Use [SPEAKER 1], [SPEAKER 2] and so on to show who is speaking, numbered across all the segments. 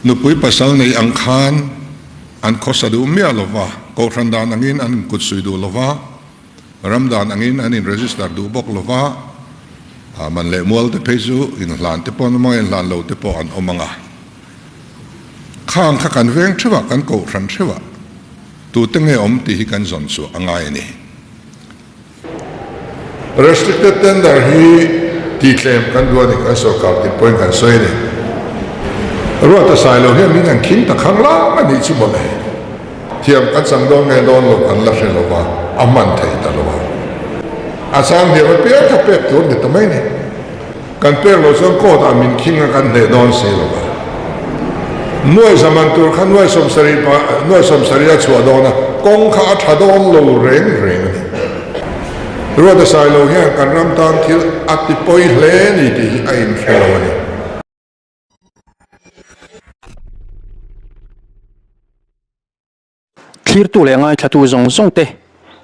[SPEAKER 1] Nupui pasal nei ang khan an khawsa duh miah lo va, kohhran dan angin an inkutsuih duh lo va, ram dan angin an in-register duh bawk lo va, man leh mual te phei chu inhlan te pawh an awm ang a, inhlan lo te pawh an awm ang a. Khang kha kan veng theuh a, kan kohhran theuh a, tute nge awm tih hi kan zawn chhuah a ngai a ni. Restricted tender hi tihtlem kan duh a ni, kan sorkar tih pawhin kan sawi a ni. Ruata Sailo hian min han khing ta khang lang a nih chu mawle. Thiam kan chang dawn nge dawn lo kan la hre lo va, a hman thei ta lo a. A chang hniam apiang kha pek tur ni ta mai ni. Kan pek loh chuan court ah min khing a kan hneh dawn si lo va. Nuai zaman tur kha nuai sawmsarih pa nuai sawmsarih a chhuah dawn a, kawng kha a tha dawn lo reng reng a ni. Ruata Sailo hian kan ram tan thil a ti pawi hle ni tih hi a inhre lo a ni.
[SPEAKER 2] Thlirtu leh ngaithlatu zawng zawng te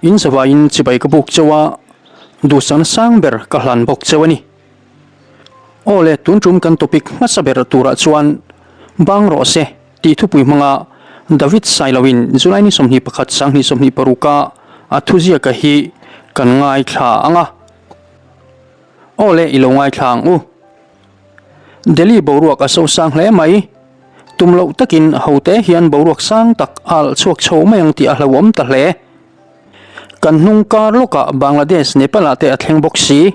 [SPEAKER 2] in zavaiin chibai ka buk cheu a, duhsakna sang ber ka hlan bawk cheu a ni. Aw le, tun tum kan topic hmasa ber turah chuan Bang rawh se tih thupui hmanga David Sailoin July ni 21 sanghnih 26 a a thuziaka hi kan ngaithla ang a. Aw le, i lo ngaithla ang u. Delhi boruak a sosang hle mai. Tum loh takin hote hian boruak sang tak a alh chhuak chho mai ang tih a hlauhawm ta hle. Kan hnung kar lawkah Bangladesh, Nepal ah te a thleng bawk si.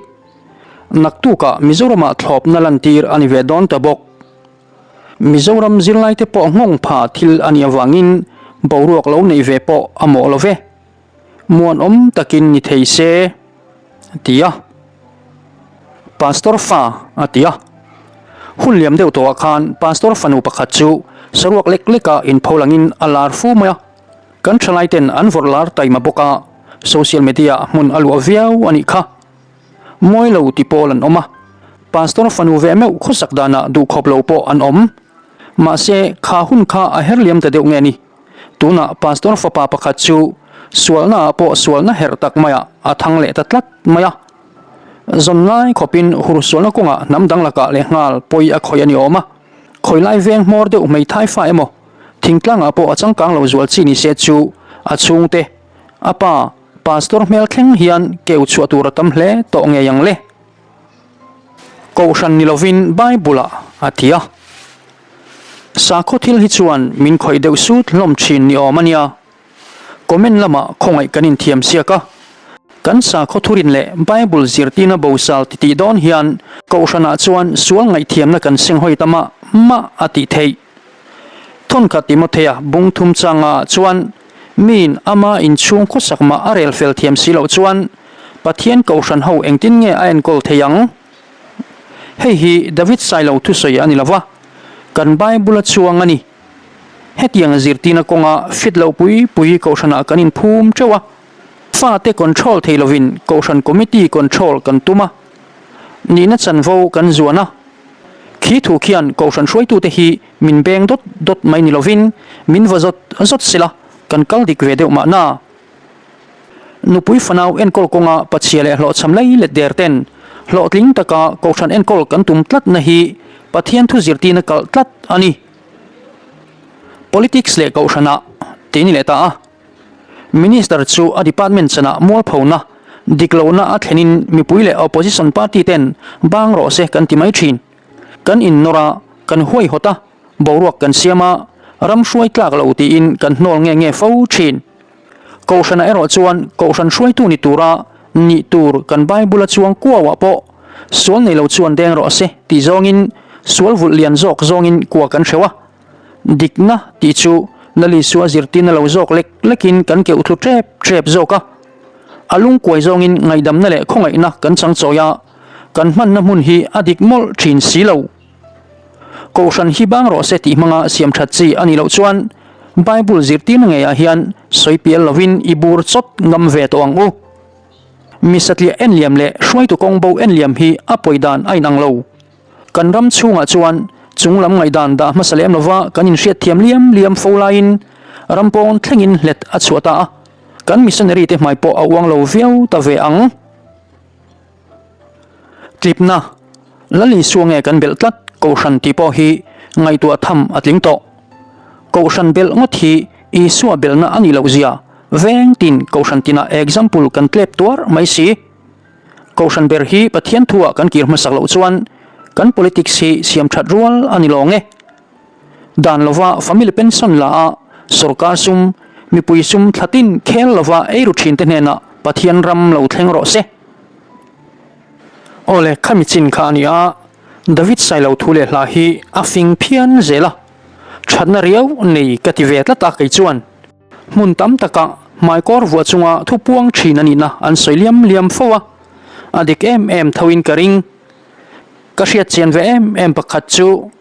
[SPEAKER 2] Naktukah Mizoramah thlawpna lantir a ni ve dawn ta bawk. Mizoram zirlaite pawh nghawng pha thil a nih avangin boruak lo neih ve pawh a mawh lo ve. Muanawm takin ni thei se, a ti a. Pastor fa, a ti a. Hun liam deuh tawhah khan Pastor fanu pakhat chu saruak lek leka inpho langin a lar fu mai a. Kan thalaiten an vawrh lar taima bawk a, social media hmun a luah viau a nih kha. Mawi lo ti pawl an awm a, Pastor fanu ve meuh khawsak danah duhkhawp lo pawh an awm. Mahse, kha hun kha a her liam ta deuh nge ni? Tunah Pastor fapa pakhat chu sualnaah pawh sualna herh tak maiah a thang leh ta tlat mai a. Zawn ngai khawpin hur sualna kawngah hnam dang lakah leh nghal pawi a khawih a ni awm a. Khawilai veng hmawr deuh hmeithai fa emaw thingtlangah pawh a changkang lo zual chi ni se chu a chhungte, a pa, Pastor hmel thleng hian keu chhuah tur a tam hle tawh ngei ang le. Kohhran ni lovin Bible-ah a ti a. Sakhaw thil hi chuan min khawih deuh sut hlawm thin ni awm a nia. Comment lamah khawngaih kan inthiam siak a. Kan sakhaw thurin leh Bible zirtirna bosal ti tih dawn hian Kohhranah chuan sual ngaihthiamna kan senghawi ta mah mah a tih theih. Thawnkhat Timothea bung thum changa chuan miin ama inchhung khawsak mah a rel fel thiam si loh chuan Pathian Kohhran ho engtin nge a enkawl thei ang? Hei hi David Sailo thusawi a ni lo va, kan Bible a chuang a ni. Hetiang zirtirna kawnga fit loh pui pui Kohhranah kan inphum teuh a, fate control thei lovin Kohhran Committee control kan tum a, nihna chanvo kan zuan a. Khi thu khian Kohhran hruaitute hi min beng dawt dawt mai ni lovin min va zawt zawt sela kan kal dik ve deuh mahna. Nupui fanau enkawl kawnga pachhia leh hlawhchham lei let der ten hlawhtling taka Kohhran enkawl kan tum tlatna hi Pathian thu zirtirna kalh tlat a ni. Politics leh Kohhranah tih ni leh ta a. Minister chu a department chanah mualphona, diklohna a thlenin mipui leh opposition party ten bang rawh se kan ti mai thin. Kan innawr a, kan huaihawt a, boruak kan siam a, ram hruai tlak lo tiin kan hnawl nge nge fo thin. Kohhranah erawh chuan Kohhran hruaitu ni tura nih tur kan Bible a chuang kuauah pawh sual nei lo chuan deng rawh se tih zawngin sual vulh lian zawk zawngin kua kan hreuh a. Dikna tih chu Lal Isua zirtirna lo zawk lek lekin kan keuh thlu tep tep zawk a. A lungkuai zawngin ngaihdamna leh khawngaihna kan chang chawi a, kan hmanna hmun hi a dik mawlh thin si lo. Kohhran hi bang rawh se tih hmanga siam that chi a nih loh chuan Bible zirtirna ngeiah hian sawi pial lovin i bur chawt ngam ve tawh ang u. Mi satliah enliam leh hruaitu kawng bo enliam hi a pawi dan a inang lo. Kan ram chhungah chuan chung lam ngaihdan dah hmasa lem lova kan inhriat thiam liam liam fo laiin ram pawn thlengin hlet a chhuah ta a, kan missionary te hmai pawh a uang lo viau ta ve ang. Tlipna, Lal Isua nge kan belh tlat Kohhran tih pawh hi ngaihtuah tham a tling tawh. Kohhran belh ngawt hi Isua belhna a nih loh zia veng tin kohhran tinah example kan tlep tuar mai si. Kohhran ber hi Pathian thuah kan kir hmasak loh chuan kan politics hi siam that rual a ni lawng e. Dan lova family pension la a sorkar sum, mipui sum thlatin khel lova eiru thinte hnenah Pathian ram lo thleng rawh se. Awle, khami chin kha a ni a, David Sailo thu leh hla hi a fing phian zel a, thatna riau nei ka ti ve tlat a kei chuan. Hmun tam takah hmaikawr vuah chunga thu puang thin a nihna an sawi liam liam fo a, a dik em em thoin ka ring. Ka hriat chian ve em em pakhat chu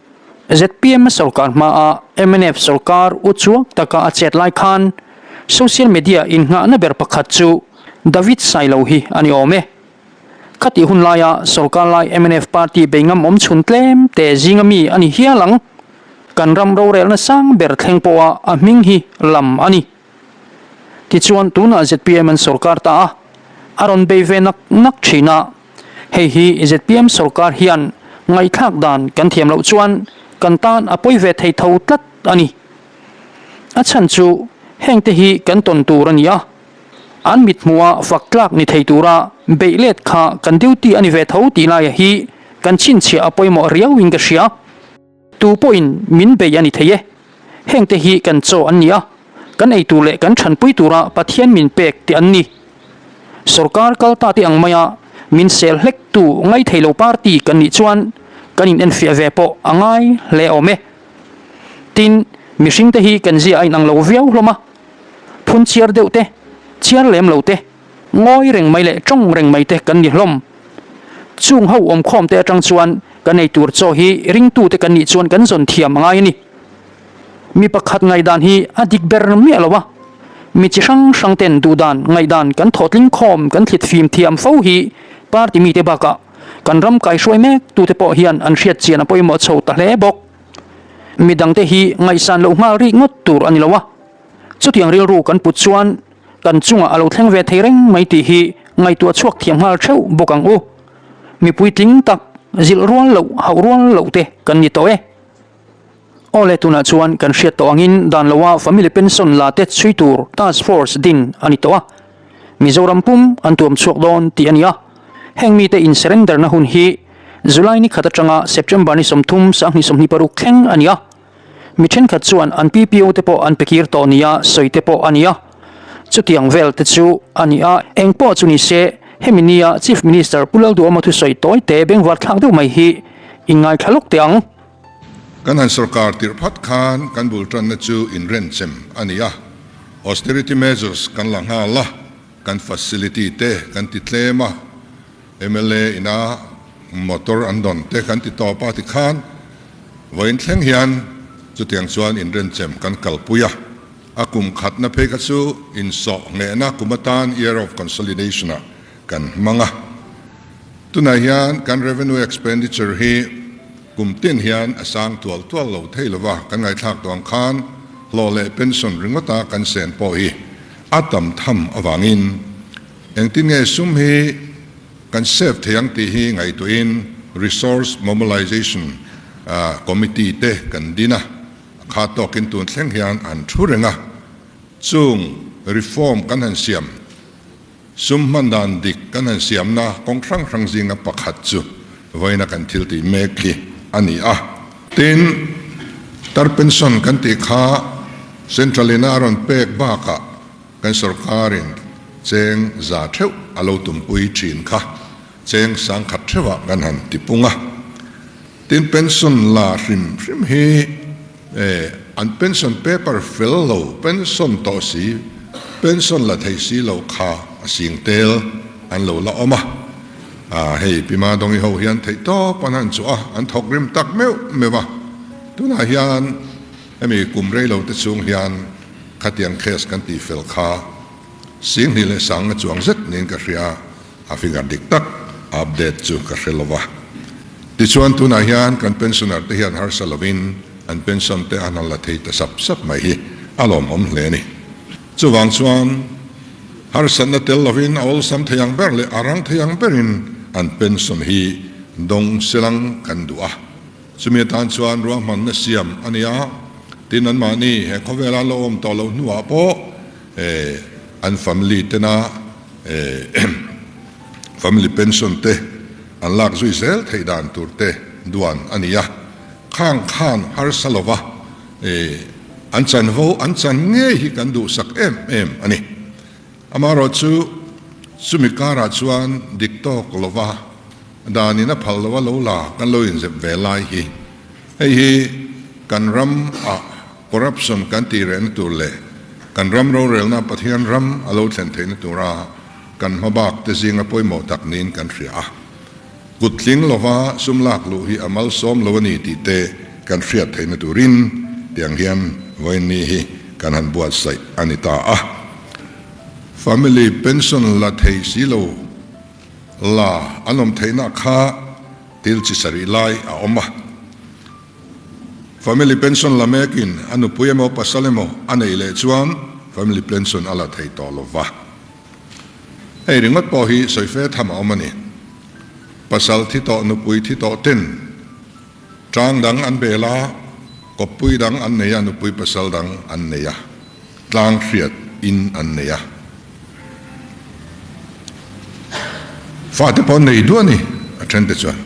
[SPEAKER 2] zpm sorkar hmaa mnf sorkar u chuak taka a chet lai khan social media innghahna ber pakhat chu David Sailo hi a ni awm e. Khatih hun laia sorkar lai mnf party bei ngam awm chhun tlem te zinga mi a ni hial ang. Kan ram rorelna sang ber thleng pawha a hming hi lam a ni. Tichuan tunah zpm an sorkar ta a, a rawn bei ve nak nak thin a. Hei hi zpm sorkar hian ngaihthlak dan kan thiam loh chuan kan tan a pawi ve thei tho tlat a ni. A chhan chu hengte hi kan tawn tur a ni a, an mithmuha fak tlak ni thei tura beih let kha kan duty a ni ve tho tih laia hi kan chhinchhiah a pawimawh riauin ka hria. Tu pawhin min bei a ni thei e. Hengte hi kan chaw an ni a, kan ei tur leh kan thanpui tura Pathian min pek te an ni. Sorkar kal ta te ang maia min sel hlek tu ngai thei lo party kan nih chuan kan in enfiah ve pawh a ngai hle awm e. Tin, mihring te hi kan zia a inang lo viau hlawm a, phun chiar deuh te, chiar lem lo te, Ngawi reng mai leh tawng reng mai te kan ni hlawm. Chung ho awmkhawm te atang chuan kan ei tur chaw hi ringtu te kan nih chuan kan zawn thiam a ngai a ni. Mi pakhat ngaihdan hi a dik ber miah lo a, mi chi hrang hrang ten duhdan ngaihdan kan thawhtling khawm kan thlit fim thiam fo hi party mite bakah kan ram kaihruai mek tute pawh hian an hriat chian a pawimawh chho ta hle bawk. Midangte hi ngaihsan loh nghal rik ngawt tur a ni lo a, chutiang rilru kan put chuan Kan chungah a lo thleng ve thei reng mai tih hi ngaihtuah chhuak thiam nghal theuh bawk ang u. Mipui tling tak, zilh rual loh, hauh rual loh te kan ni tawh e. Aw le, tunah chuan kan hriat tawh angin dan loa family pension la te chhui tur task force din a ni tawh a. Mizoram pum an tuam chhuak dawn tih a ni a. Heng mite in surrender na hun hi July ni khat atanga September ni 30 2026 thleng a ni a. Mi thenkhat chuan an PPO te pawh an pe kir tawh nia sawi te pawh a ni a. Chutiang vel te chu a ni a, eng pawh chu ni se, hemi nia Chief Minister Pu Lalduhawma thusawi tawi te bengvar thlak deuh mai hi inngaithla lawk teh ang.
[SPEAKER 1] Kan han sorkar tirh phat khan kan bul tanna chu inrenchem a ni a, austerity measures kan la nghal a, kan facility te kan ti tlem a, Mla ina motor an dawn te kan ti tawp a tikhan vawiin thleng hian chutiang chuan inrenchem kan kalpui a, a kum khatna phei kha chu insawh nghehna kum atan year of consolidation ah kan hmang a. Tunah hian kan revenue expenditure hi kum tin hian a sang tual tual lo thei lova, kan ngaihthlak tawh ang khan hlawh leh pension ringawta kan sen pawh hi a tam tham avangin Engtin nge sum hi kan save thei ang tih hi ngaihtuahin Resource Mobilization Committee te kan din a, a kha tawkin tun thleng hian an thu reng a. Chung reform kan han siam, sum hman dan dik kan han siamna kawng hrang hrang zinga pakhat chu vawiina kan thil tih mek hi a ni a. Tin, tar pension kan tih kha Central in a rawn pek bakah, Kan sorkarin cheng za theuh a lo tumpui thin kha cheng sangkhat theuhah kan han ti pung a. Tin, pension la hrim hrim hi an pension paper fel lo, pension tawh si, pension la thei si lo kha a sing tel an lo la awm a. Hei Pi Madongi ho hian theihtawp an han chhuah a, an thawk rim tak meuh meuh a. Tunah hian hemi kum rei lo te chhung hian Khatiang case kan tih fel kha Singhnih leh Sanga chuang zet niin ka hria, a figure dik tak update chu ka hre lova. Tichuan tunah hian kan pensioner te hian harsa lovin an pension te an han la thei ta sap sap mai hi a lawmawm hle a ni. Chuvang chuan harsatna tel lovin a awlsam thei ang ber leh a rang thei ang berin an pension hi dawng selang kan duh a. Chumi atan chuan ruahmanna siam a ni a, tin anmahni he khawvela la awm tawh loh hnuah pawh an family tena family pension te an lak zui zel theih dan tur te duan a ni a. Khang khan harsa lova an chanvo an chan ngei hi kan duhsak em em a ni. Amaherawhchu chumi karah chuan dik tawk lova danin a phal loa lo la kan lo inzep ve lai hi hei hi kan ram ah corruption kan tih rehna tur leh kan ram rorelna Pathian ram a lo thlen theihna tura kan hmabak te zinga pawimawh tak niin kan hria a. Kut tling lova sum lak luh hi a malsawm lo a ni tih te kan hriat theihna turin tiang hian vawiin ni hi kan han buatsaih a ni ta a. Family pension la thei si lo la an awm theihna kha thil chi sarih lai a awm a. Family pension la mekin a nupui emaw pasal emaw a neih leh chuan family pension a la thei tawh lo va. Hei ringawt pawh hi sawi fe tham a awm a ni. Pasal thi tawh, nupui thi tawh ten tang dang an bel a, kawppui dang an nei a, nupui pasal dang an nei a, tlang hriat in an nei a. Fate pawh an nei duah a ni a then te chuan.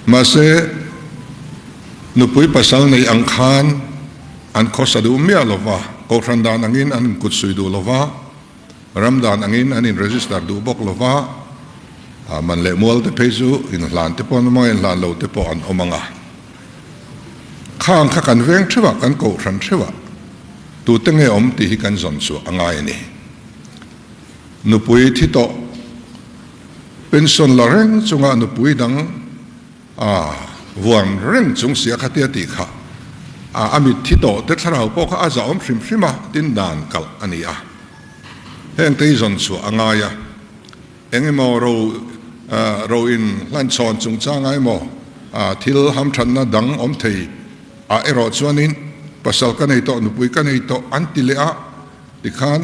[SPEAKER 1] Mahse, nupui pasal nei ang khan an khawsa duh miah lo va, kohhran dan angin an inkut sui duh lo va, Ram dan angin an in register duh bawk lo va, man leh mual te phei chu inhlan te pawh an awm ang a, inhlan lo te pawh an awm ang a. Khang kha kan veng theuh a, kan kohhran theuh a, tute nge awm tih hi kan zawn chhuah a ngai a ni. Nupui thi tawh pension la reng chunga nupui dang a vuan reng chung sia khatia tih kha a mitthi tawh te thlarau pawh kha a zahawm hrim hrim a, tin dan kalh a ni a. Heng te hi zawn chhuah a ngai a, eng emaw ro ro in hlan chhawn chungchanga emaw thil hamthatna dang awm thei ah erawh chuanin pasal ka nei tawh, nupui ka nei tawh an ti leh a, tikhan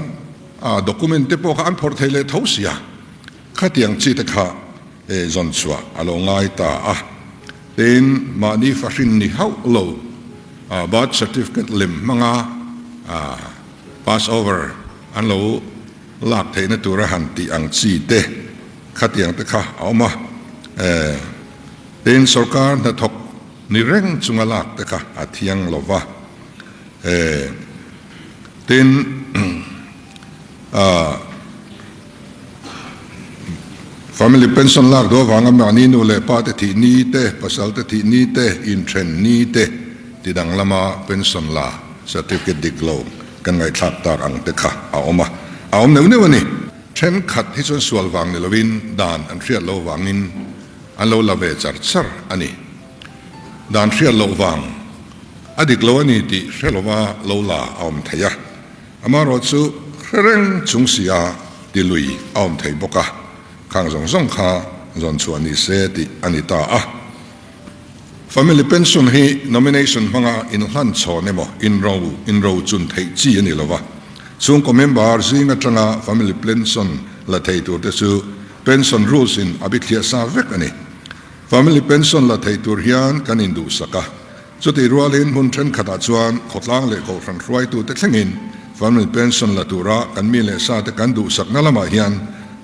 [SPEAKER 1] document te pawh kha an phawrh thei leh tho sia, khatiang chi te kha zawn chhuah a lo ngai ta a. Tin, mahni fahrin ni hauh lo birth certificate lem hmanga pass over an lo lak theihna tura han tih ang chi te khatiang te kha a awm a. Tin, sorkar hnathawk ni reng chunga lak te kha a thiang lo va. Tin, Family pension lak duh avanga mahni nu leh pa te thih ni te, pasal te thih ni te, inthen ni te ti dang lama pension la certificate dik lo kan ngaihthlak tak ang te kha a awm a, a awm neuh neuh a ni. Thenkhat hi chuan sual vang ni lovin dan an hriat loh vangin an lo la ve char char a ni. Dan hriat loh vang a dik lo a ni tih hre lova lo la a awm thei a. Amaherawh chu hre reng chung si a ti lui a awm thei bawk a, khang zawng zawng kha zawn chhuah ni se tih a ni ta a. Family pension hi nomination hmanga inhlan chhawn emaw inro inro chun theih chi a ni lo va, chhungkaw member zing atanga family pension la thei tur te chu pension rules in a bithliah sa vek a ni. Family pension la thei tur hian kan induhsak a. Chutih rualin hmun thenkhatah chuan khawtlang leh kohhran hruaitute thlengin family pension la tura kan mi leh sate kan duhsakna lamah hian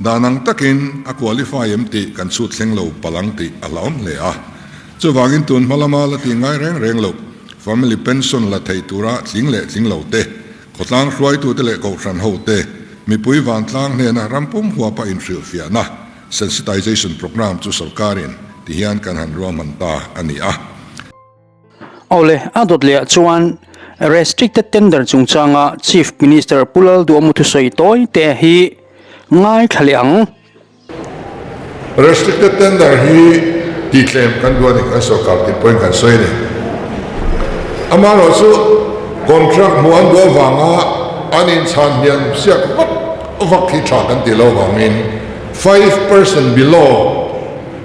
[SPEAKER 1] dan ang takin a qualify em tih kan chhut thleng lo palh ang tih a hlauhawm hle a. Chuvangin tun hma lama la tih ngai reng reng loh family pension la thei tura tling leh tling lo te, khawtlang hruaitute leh kohhran hote, mipui vantlang hnena ram pum huapa inhrilhfiahna, Sensitization Programme chu sorkarin ti hian kan han ruahman ta a ni a.
[SPEAKER 2] Awle, a dawt leh ah chuan Restricted Tender chungchanga Chief Minister Pu Lalduamu thusawi tawi te hi ngaithla leh ang.
[SPEAKER 1] Restricted Tender hi tihtlem kan duh a ni, kan sorkar tih pawhin kan sawi a ni. Amaherawh chu contract hmuh an duh avanga an inchhan hniam siak vak vak hi tha kan tih loh avangin, 5% below,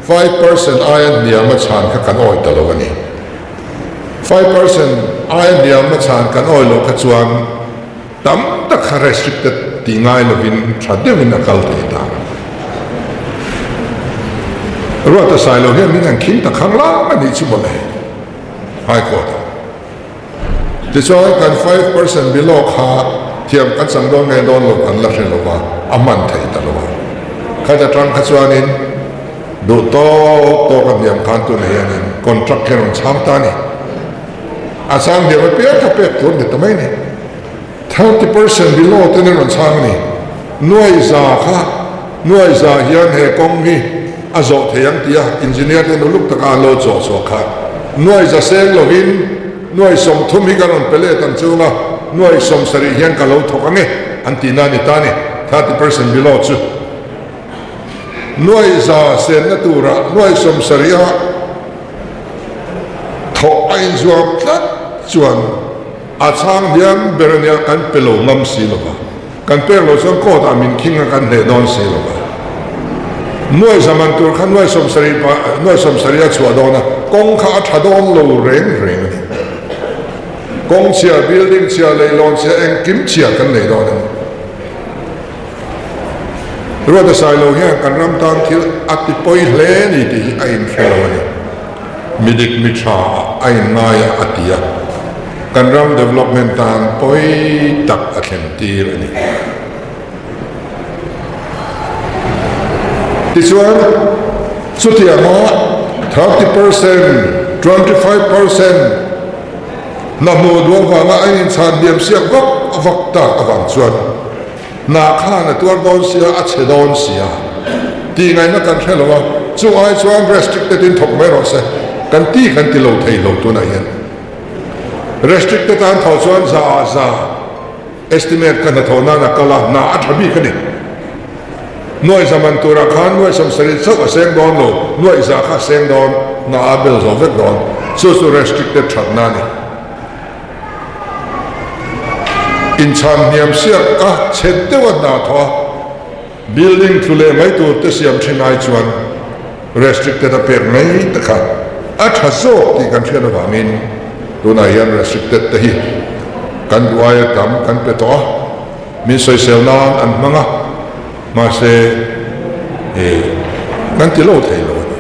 [SPEAKER 1] 5% aia hniam a chhan kha kan awih ta lo a ni. 5% aia hniam a chhan kan awih loh kha chuan tam tak kha restricted tih ngai lovin tha deuhin a kal thei ta. Ruata Sailo hian min han khing ta khang lang a nih chu mawle. High Court ah. Tichuan kan 5% below kha thiam kan chang dawn nge dawn lo kan la hre lo va, a hman thei ta lo a. Khat atang kha chuanin duh tawk tawk a hniam khan tunah hianin contract hi a rawn chhang ta a ni. A chhang hniam apiang kha pek tur ni ta mai a ni. 30% below ten a rawn chhang a ni. Nuai za kha nuai za hian he kawng hi a zawh thei ang tih a engineer ten uluk taka an lo chawh chhuah kha nuai za seng lovin nuai 30 hi ka rawn pe let ang chunga nuai 70 hian ka lo thawk ang e an tihna a ni ta a ni. 30% below chu nuai za senna turah nuai 70 a thawh a inzuam tlat chuan A chhang hliam ber ania kan pe lo ngam si lo va, kan pek loh chuan court ah min khing a kan hneh dawn si lo va. Nuai zaman tur kha nuai 70 pa nuai 70 a chhuah dawn a, kawng kha a tha dawn lo reng reng a ni. Kawng chhia, building chhia, leilawn chhia, engkim chhia kan nei dawn a ni. Ruata Sailo hian kan ram tan thil a ti pawi hle a ni tih hi a inhre lo a ni. Mi dik mi tha ah a inngai a a ti a, kan ram development tan pawi tak a thlen tir a ni. Tichuan, chutianga 30%, 25% hna hmuh duh avanga a inchhan hniam siak vak vak tak avang chuan, Hna khan a tuar dawn sia, a chhe dawn sia tih ngaihna kan hre lo a, chu ai chuan restricted in thawk mai rawh se kan ti kan ti lo thei lo tunah hian. Restricted a an thawh chuan za ah za estimate ka hnathawh nan a kal a, hna a tha bik a ni. Nuaih za man turah khan nuaih 70 chauh a seng dawn lo, nuaih za kha a seng dawn, hna a bel zo vek dawn. Chu chu restricted thatna a ni. Inchhan hniam siak a chhe deuh a hna thawh a, building tlu leh mai tur te siam thin ai chuan restricted a pek mai te kha a tha zawk tih kan hriat avangin tunah hian restricted te hi kan duh aia tam kan pe tawh a, min sawisel nan an hmang a. Mahse, eh, kan ti lo thei lo a ni.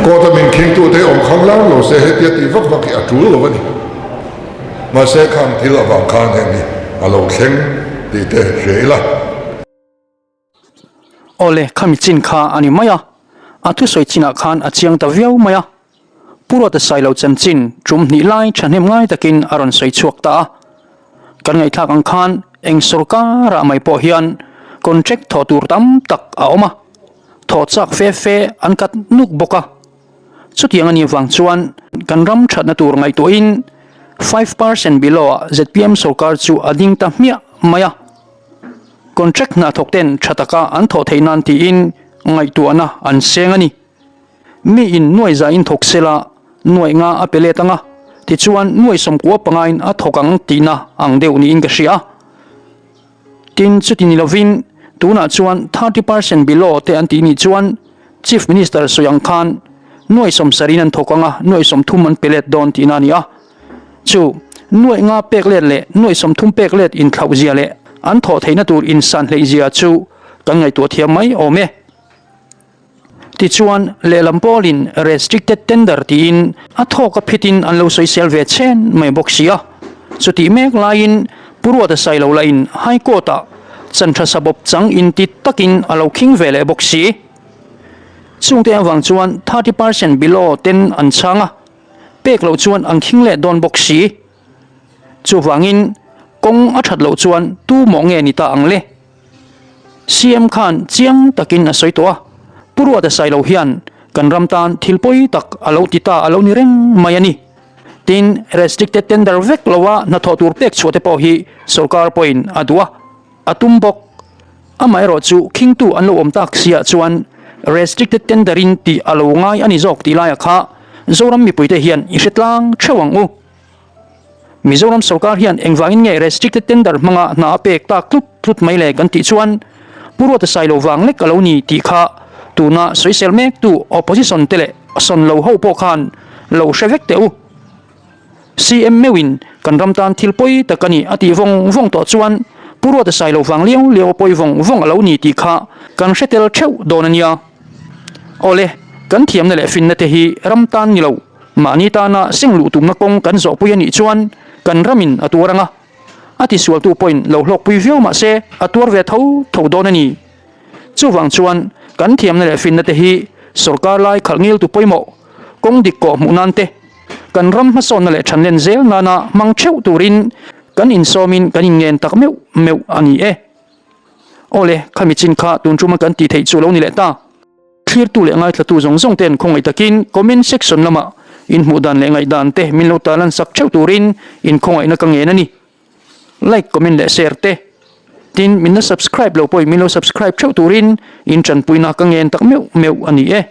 [SPEAKER 1] Court a min khingtute awm khang lar lo se hetia tih vak vak hi a tul lo a ni. Mahse, khang thil avang khan heng hi a lo thleng tih te hria ila.
[SPEAKER 2] Awle, khami chin kha a ni mai a, a thusawi chinah khan a chiang ta viau mai a. Pu Ruata Sailo chanchin tum hnih lai thahnem ngai takin a rawn sawi chhuak ta a. Kan ngaihthlak ang khan eng sawrkarah mai pawh hian contract thawh tur tam tak a awm a, thawh chak fe fe an kat nuk bawk a. Chutiang a nih vang chuan kan ram thatna tur ngaihtuahin 5% below ah zpm sawrkar chu a ding ta hmiah mai a. Contract hna thawk ten tha taka an thawh theih nan tiin ngaihtuahna an seng a ni. Mi in nuai za in thawk sela nuai nga a pe let ang a, tichuan nuai 95 in a thawk ang tihna ang deuh niin ka hria. Tin, chuti ni lovin tunah chuan 30% below te an tih nih chuan Chief Minister sawi ang khan nuai 70 in an thawk ang a, nuai 30 an pe let dawn tihna a ni a. Chu nuaih nga pek let leh nuaih 30 pek let inthlauh zia leh an thawh theihna tur insan hleih zia chu kan ngaihtuah thiam mai awm e. Tichuan, lehlam pawlin restricted tender tiin a thawk a phitin an lo sawisel ve chhen mai bawk si a. Chutih mek laiin Pu Ruata Sailo lahin High Court-ah chanṭha sabawp chang inti takin a lo khing ve leh bawk si. Chungte avang chuan 30% below ten an chhang a. Pek loh chuan an khing leh dawn bawk si. Chuvangin kawng a that loh chuan tu mawh nge ni ta ang le? CM khan chiang takin a sawi tawh a, Pu Ruata Sailo hian kan ram tan thil pawi tak a lo ti ta a lo ni reng mai a ni. Tin, restricted tender vek loa hnathawh tur pek chhuah te pawh hi sorkar pawhin a duh a. A tum bawk. Amaherawh chu khingtu an lo awm tak siah chuan restricted tender in tih a lo ngai a ni zawk tih laiah kha Zoram mipuite hian i hre tlang theuh ang u. Mizoram sorkar hian engvangin nge restricted tender hmanga hna a pek tak tlut tlut mai le kan tih chuan Pu Ruata Sailo vang lek a lo ni tih kha tuna sawisel mektu opposition te leh sawn lo ho pawh khan lo hre vek teh u. CM meuhin kan ram tan thil pawi tak a ni a tih vawng vawng tawh chuan Pu Ruata Sailo vang liau liau a pawi vawng vawng a lo ni tih kha kan hre tel theuh dawn a nia. Awle, Kan thiamna leh finna te hi ram tan ni lo, mahni tana seng luh tumna kawng kan zawhpui a nih chuan kan ramin a tuar ang a, a tisualtu pawhin lo hlawkpui viau mah se a tuar ve tho tho dawn a ni. Chuvang chuan kan thiamna leh finna te hi sorkar lai khalh ngiltu pawimawh, kawng dik kawh hmuh nan te, kan ram hmasawnna leh thanlen zel nana hmang theuh turin kan insawmin kan inngen tak meuh meuh a ni e. Awle, khami chin kha tun tuma kan tih theih chu lo ni leh ta. Thlirtu leh ngaithlatu zawng zawng ten khawngaih takin comment section lamah in hmuh dan leh ngaihdan te min lo tarlan sak theuh turin in khawngaihna ka ngen a ni. Like, comment leh share te. Tin, min la subscribe lo pawhin min lo subscribe theuh turin in tanpuina ka ngen tak meuh meuh a ni e.